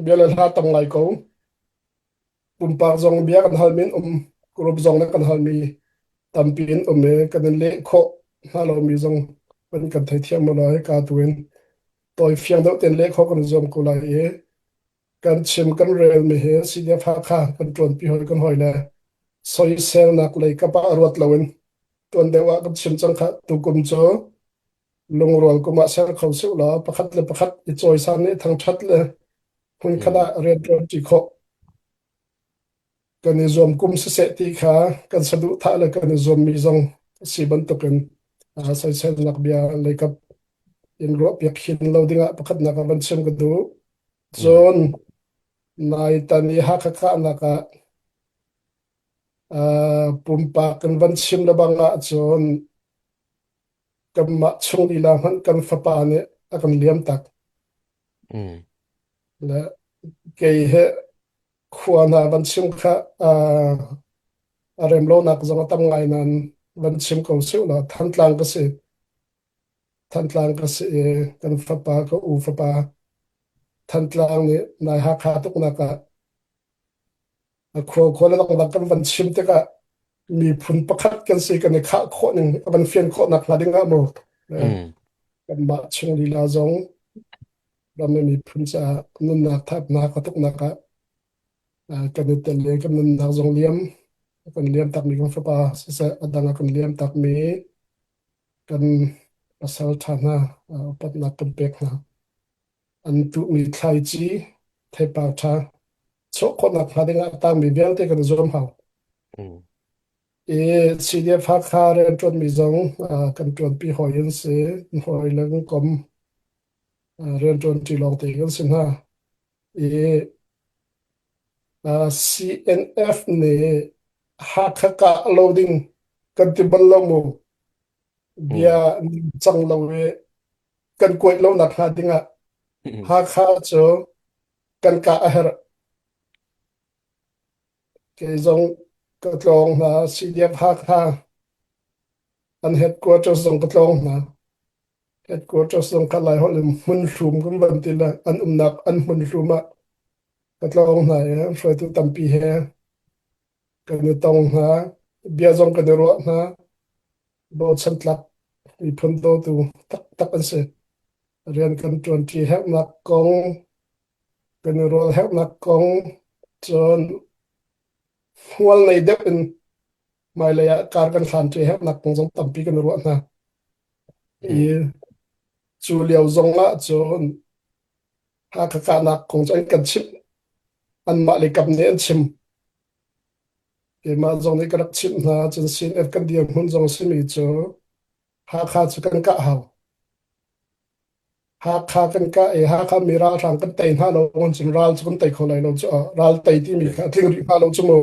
Bia le hla tam ngai ko. Pumpak zong bia kan halmi in um, group zong na kan halmi tampi in um i kan in leh khawh hna lomi zong kan kan theithiam mo lai ka tu in tawi fiang deuh ten leh khawh kan zuam ko lai i kan chim kan relmi hi CDF Hakha kan ṭuanpi hoi kan hoi le soiselnak lei kap ah ruat loin tuan deuh ah kan chim cang kha tukum cu lungrual kum ah ser kho sih law pakhat le pakhat i cawisan i thangṭhat le hmunkhat ah rianṭuanṭi khawh kan i zuam kum siseh ti kha kan saduhthah le kan i zuammi zong a si bantukin soiselnak bia leikap in ruahpiak hin lo dingah pakhatnak ah van chim ka duh. Cun nai tan i Hakha kahnak ah pumpak kan van chim le bang ahcun kanmah chung lila hmanh kan fapa nih a kan liam tak. Le kei he khua hna van chim kha a rem lonak zong a tam ngai nain van chim ko sih law Thantlang ka si. Thantlang ka si i kan fapa ka u fapa Thantlang nih nai Hakha tuknak ah a khua khua le dangdang kan van chim tikah miphun pakhat kan si kan i khah khawh ning a van fian khawh nak hnga ding ah mu kanmah chung lila zong ram le miphun caah nunnak thapnak a tuknak ah kan i tel i kan nunnak zong liam kan liam takmi kan fapa siseh a dang ah kan liam takmi kan pasal ṭha hna upatnak kan pek hna. An tuhmi thlaici theipar ṭha chuah khawhnak hnga ding ah a tangmi vialte kan i zuam hau. I CDF Hakha rianṭuanmi zong kan ṭuanpi hawi an si, hawi le kan kom rianṭuanṭi lawngte kan si hna. I CNF nih Hakha kah lo ding kan ti bal lo mu. Bia cang lo i kan kuaih lo nak hnga ding ah Hakha cu kan kah a herh. Kei zong ka tlawng hna CDF Hakha an headquarters zong ka tlawng hna. Headquarters zong kha Laiholh in hmunhlum kan van ti le an umnak an hmunhlum ah ka tlawng hna i hruaitu tampi he kan i tong hna. Bia zong kan i ruah hna. Bochan tlak miphun dawtu taktak an si. Rian kan ṭuanṭi herhnak kong, kan i rual herhnak kong, cun hmual nei deuh in hmailei ah kar kan hlanṭi herhnak kong zong tampi kan i ruah hna. I cu lio zong ah cun Hakha kahnak kong cu an kan chimh. Anmah le kam nih an chim. Keimah zong nih ka rak chimh hna. Cun CNF kan dirhmun zong simi cu Hakha cu kan kah hau. Hakha kan kah i Hakha mi ralhrang kan tei hna lo cun ral cu kan tei kho lai lo cu ral tei timi kha a tling rih hnga lo cu mu.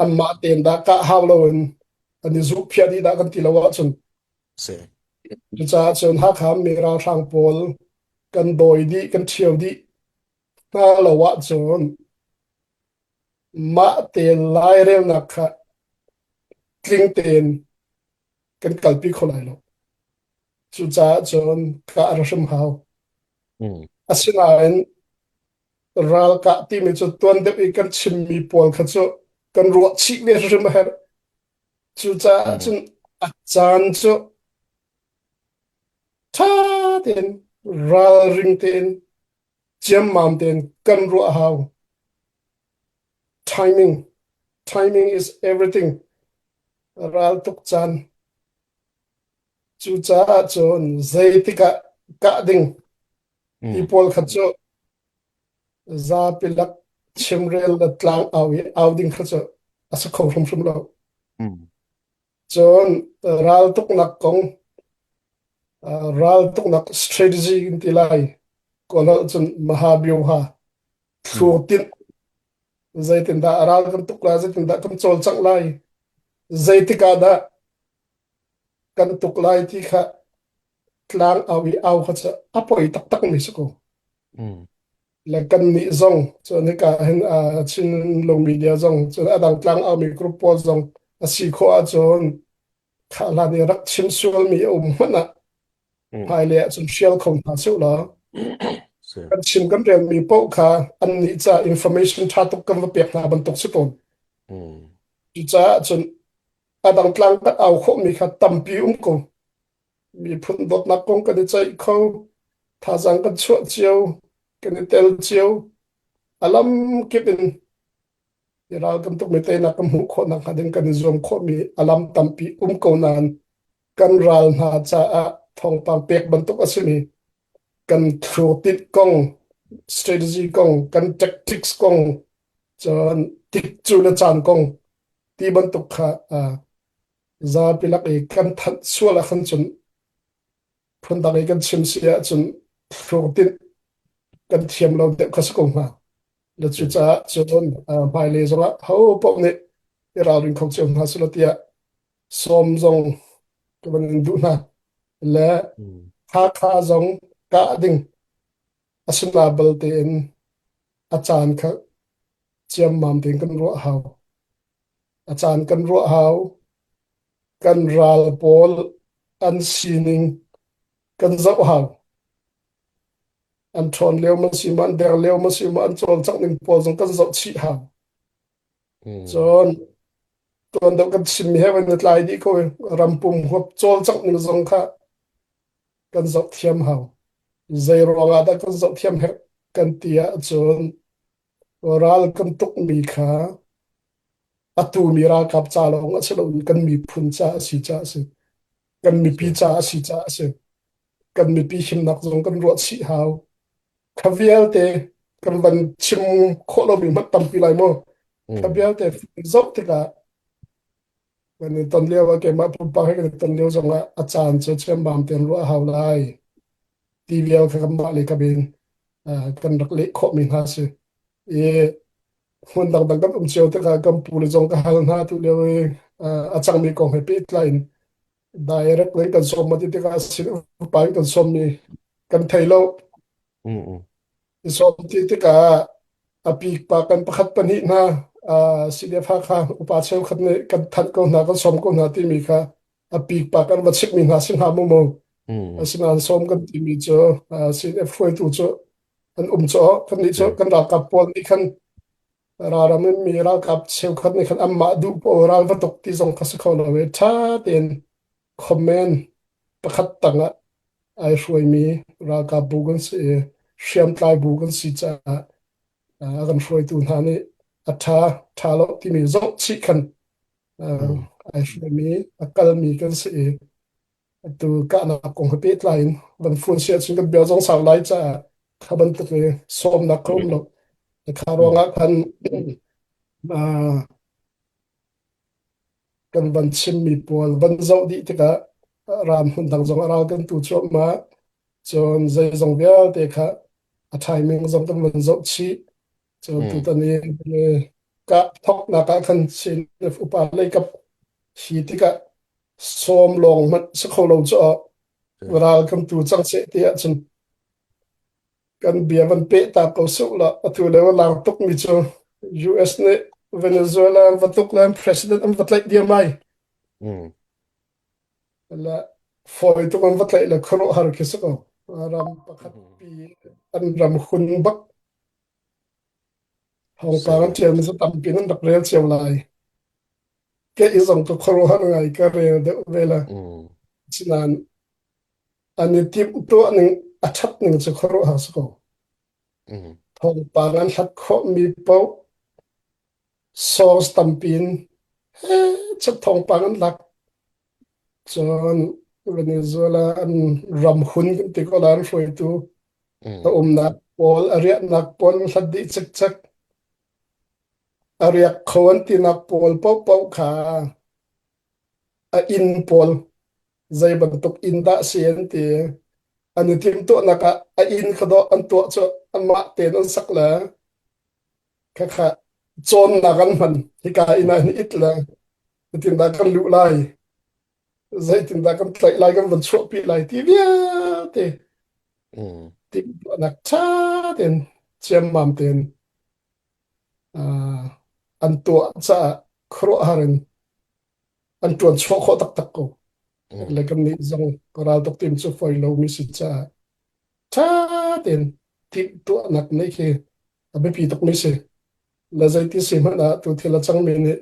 Anmah tein dah kah hau loin an i zuhphiah dih dah kan ti lo ahcun Si. Cucaah cun Hakha mi ralhrang pawl kan dawi dih, kan ṭhio dih hna lo ahcun mah te lairelnak kha tling tein kan kalpi kho lai lo. Cucaah cun kah a hrim hau. Asinain ralkah timi cu tuan deuh i kan chimmi pawl kha cu kan ruah chih ve hrim a herh. Cucaah cun a caan cu ṭha tein ralring tein ciammam tein kan ruah a hau. Timing, timing is everything. Ral tuk caan. Cucaah cun zeitik ah kah ding ti pawl kha cu zapi lak chimrel le tlang au i au ding kha cu a si kho hrimhrim lo. Cun raltuknak kong raltuknak strategy kan ti lai kawl cun Mahabyuha thlur tinh zeitindah ral kan tuk lai zeitindah kan cawlcangh lai zeitik ah dah kan tuk lai ti kha tlang au i au kha cu a poi taktak mi si ko. Le kan nih zong cun hika hin Chin lo media zong cun a dang tlang au mi group pawl zong a si khawh ahcun kha hlan i rak chim sual mi a um hmanh ah hmailei ah cun hrial kho hna sih law. Kan chim kan relmi paoh kha annih ca information ṭha tuk kan va pek hna bantuk si tawn. Cucaah cun a dang tlang kan au khawhmi kha tampi um ko. Miphun dawtnak kong kan i ceih kho, thazaang kan chuah cio, kan i tel cio. A lam kip in i ral kan tukmi teinak kan hmuh khawh nakhnga ding kan i zuam khawhmi a lam tampi um ko nain kan ral hna caah thawngpang pek bantuk a simi kan thlurtinh kong, strategy kong, kan tactics kong, cun tikcu le caan kong ti bantuk kha zapi lak i kan thanh sual ahkhan cun phundang i kan chim si ahcun thlurtinh kan thiam lo deuh kha si ko hnga. Na cucaah cun hmailei zongah ho paoh nih i ralring kho cio hna selaw tiah sawm zong ka van in duh hna. Le Hakha zong kah ding a sina bal tein a caan kha ciammam tein kan ruah hau. A caan kan ruah hau. Kan ral pawl an sining kan zoh hau. An ṭhawn lio ma si ma, an der lio ma si ma, an cawlcangh ning pawl zong kan zoh chih hau. Cun tuan deuh kan chimmi he van i tlai dih ko i rampum huap cawlcangh ning zong kha kan zoh thiam hau. Zei ruangah dah kan zoh thiam herh kan ti ahcun ral kan tukmi kha atu mi ralkap ca lawng a si lo kan miphun ca a si ca a si. Kan mipi ca a si ca a si. Kan mipi himnak zong kan ruah chih hau. Kha vialte kan van chim khawh lomi hmanh tampi lai mu. Kha vialte zoh tikah kan i ton lio ah keimah pumpak he kan i ton lio zongah a caan cu chiambam tein ruah a hau lai. Ti vial kha kanmah le ka bin kan rak leh khawhmi hna si. I hmun dangdang kan um cio tikah kan pu le zong ka hal hna tu lio i a cangmi kong he pehtlai in direct in kan sawm ma ti tikah sin upa in kan sawmmi kan thei lo. I sawm ti tikah a pik pa kan pakhat pahnih hna CDF Hakha upa cheukhat nih kan thanh ko hna kan sawm ko hna timi kha a pik pa kan va chimhmi hna si hnga mu mu. Asinain sawm kan timi cu CDF hruaitu cu an um cu kan nih cu kan ralkap pawl nih khan ralram in mi ralkap cheukhat nih khan anmah duh paoh ral va tuk ti zong kha si kho lo i ṭha tein comment pakhat tang ah ai hruaimi ralkap bu kan si i hriamtlai bu kan si caah a kan hruaitu hna nih a ṭha ṭha lo timi zoh chih khan ai hruaimi a kalmi kan si i Atu kahnak kong he pehtlai in van fun si ahcun kan bia zong sau lai caah kha bantuk i sawmnak ka um lo. Kha ruangah khan kan van chimmi pawl van zoh dih tikah ram hmun dang zong a ral kan tu cuahmah. Cun zeizong vialte kha a timing zong kan van zoh chih. Cun tutan i kah thawknak ah khan CNF upa lei kap hi tikah sawm lawng hmanh si kho lo cu ral kan tu cang seh ti ahcun kan bia van peh ta ko suh la atu leo lang tuk mi cu US nih Venezuela an va tuk le president an va tlaih diam ai la fawi tuk an va tlaih le khuaruahhar khi si ko ram pakhat pi an ram hun bak thawngpang an ṭialmi cu tampi nan rak rel cio lai Kei zong ka khuaruahhar ngai ka rel deuh ve la. Asinain an i timh tuah ning a ṭhat ning cu khuaruahhar si ko. Thawngpang an hlat khawhmi paoh source tampi in he thawngpang an lak. Cun Venezuela an ram hun kan ti ko la an hruaitu a umnak pawl a riahnak pawl an hlat dih cikcek. A riak kho an tinak pawl paohpaoh kha a inn pawl zei bantuk inn dah si an ti. An i timhtuahnak ah a inn kha dawh an tuah cu anmah tein an sak le khakha cawnnak an hman. Hika inn ah hin it le zeitindah kan luh lai, zeitindah kan tlaih lai, kan van chuahpi lai ti vialte timhtuahnak ṭha tein ciammam tein an tuah caah khuaruahhar in an ṭuan chuah khawh taktak ko. Le kannih zong raltuk tim cu fawi lomi si caah ṭha tein. timhtuahnak nih khi a biapi tukmi si. Le zeiti si hmanh ah tu thil a cangmi nih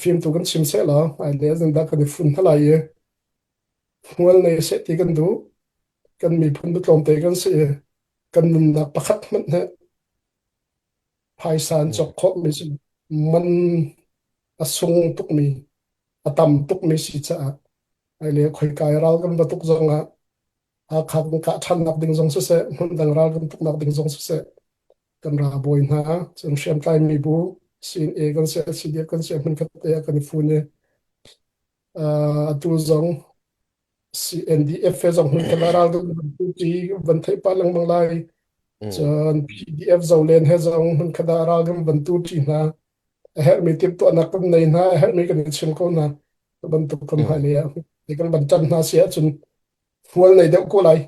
fimtu kan chim seh law hmailei ah zeitindah kan i fun hna lai i hmual nei seh ti kan duh. Kan miphun tu tlawmte kan si i kan nunnak pakhat hmanh he phaisa an cawk khawhmi si man a sung tukmi a tam tukmi si caah hmailei khoika i ral kan va tuk zong ah Hakha kan kah ṭhannak ding zong siseh, hmundang ral kan tuknak ding zong siseh, kan ralbawi hna, cun hriamtlai mibu, CNA kan si, CDF kan si, hmunkhat te ah kan i fun i atu zong CNDF he zong hmunkhat ah ral kan van van theih pah lengmang lai. Cun PDF Zolen he zong hmunkhat ah ral kan van tu ṭi hna. A herhmi timhtuahnak kan nei hna, a herhmi kan i chim ko hna. Bantuk kan hmailei ah kan van ṭan hna si ahcun hmual nei deuh ko lai.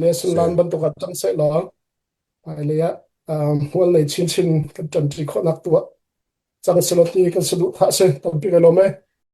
Le Sunlan bantuk ah cang seh law hmailei ah hmual nei chinchin kan ṭanṭi khawhnak tu ah cang selaw ti kan saduhthah si. Tampi kai lawm e.